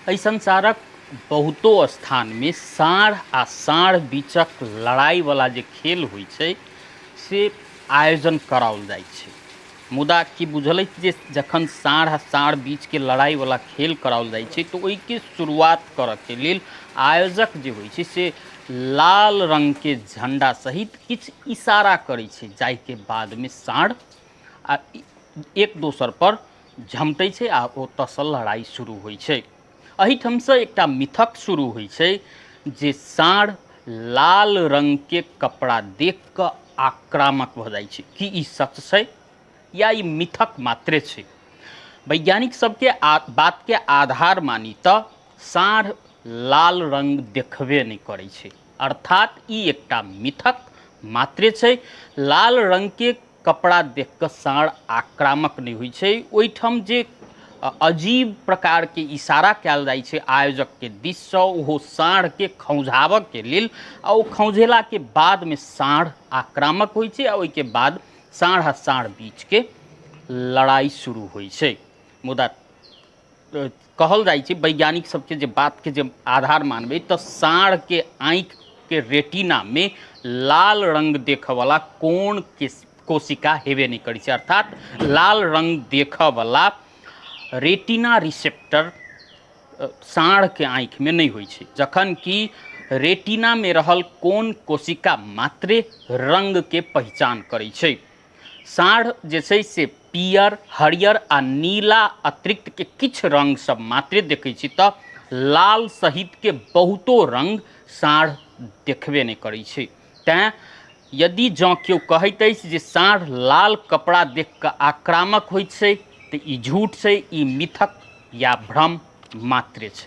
एहि संसारक बहुतो स्थानमे साँढ़ आ साँढ़ बीचक लड़ाइवला जे खेल होइ छै से आयोजन कराओल जाइ छै। मुदा की बुझल अछि जे जखन साँढ़ आ साँढ़ बीचके लड़ाइवला खेल कराओल जाइ छै तऽ ओहिके शुरुआत करऽके लेल आयोजक जे होइ छै से लाल रङ्गके झण्डा सहित किछु इशारा करै छै, जाहिके बादमे साँढ़ आ एक दोसरपर झमटै छै आ ओतऽसँ लड़ाइ शुरू होइ छै। एहिठामसँ एकटा मिथक शुरू होइ छै जे साँढ़ लाल रङ्गके कपड़ा देख कऽ आक्रामक भऽ जाइ छै। की ई सच छै या ई मिथक मात्रे छै? वैज्ञानिक सबके बातके आधार मानी तऽ साँढ़ लाल रङ्ग देखबे नहि करै छै, अर्थात ई एकटा मिथक मात्रे छै। लाल रङ्गके कपड़ा देख कऽ साँढ़ आक्रामक नहि होइ छै। ओहिठाम जे अजीब प्रकारके इशारा कयल जाइ छै आयोजकके दिससँ, ओहो साँढ़के खौंझाबऽके लेल, आ ओ खौंझेलाके बादमे साँढ़ आक्रामक होइ छै आ ओहिके बाद साँढ़ आ साँढ़ बीचके लड़ाइ शुरू होइ छै। मुदा कहल जाइ छै वैज्ञानिक सबके जे बातके जे आधार मानबै तऽ साँढ़के आँखिके रेटिनामे लाल रङ्ग देखऽवला कोन कोशिका हेबे नहि करै छै, अर्थात लाल रङ्ग देखऽवला रेटिना रिसेप्टर साँढ़के आँखिमे नहि होइ छै, जखन कि रेटिनामे रहल कोन कोशिका मात्रे रङ्गके पहिचान करै छै। साँढ़ जे छै से पियर, हरियर आ नीला अतिरिक्तके किछु रङ्ग सब मात्रे देखै छी, तऽ लाल सहितके बहुतो रङ्ग साँढ़ देखबे नहि करै छै। तैँ यदि जँ केओ कहैत अछि जे साँढ़ लाल कपड़ा देख कऽ आक्रामक होइत छै तऽ ई झूठ छै, ई मिथक या भ्रम मात्रे छै।